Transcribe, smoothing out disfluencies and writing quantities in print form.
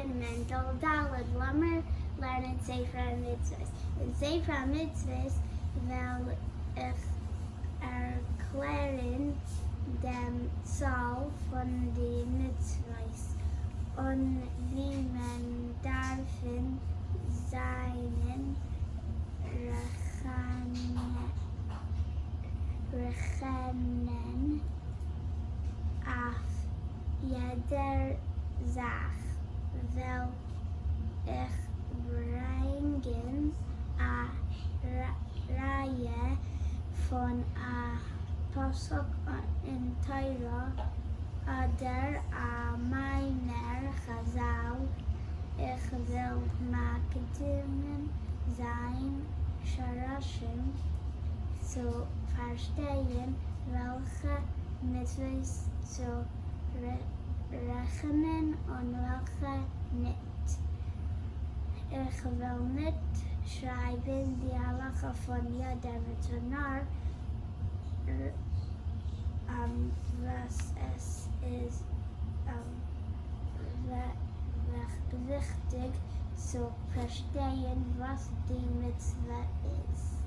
בין מענדל ד'. לאמיר לערנען ספר המצוות. אין ספר המצוות וועל איך ערקלערן דעם צאל פון די מצוות און ווי מען דארפן זיינען רעכענען אויף יעדער זאך וועל איך ברענגען א ראיה פון א פסוק אין תורה אדער א מאמר חזל, איך וועל מקדים זיין שרשים צו פארשטייען וועלכע מצוות צו רעכענען און וועלכע ניט. איך וועל ניט שרייבן די הלכה פון יעדער מצוה נאר וואס עס איז וויכטיג צו פארשטייען וואס די מצוה איז.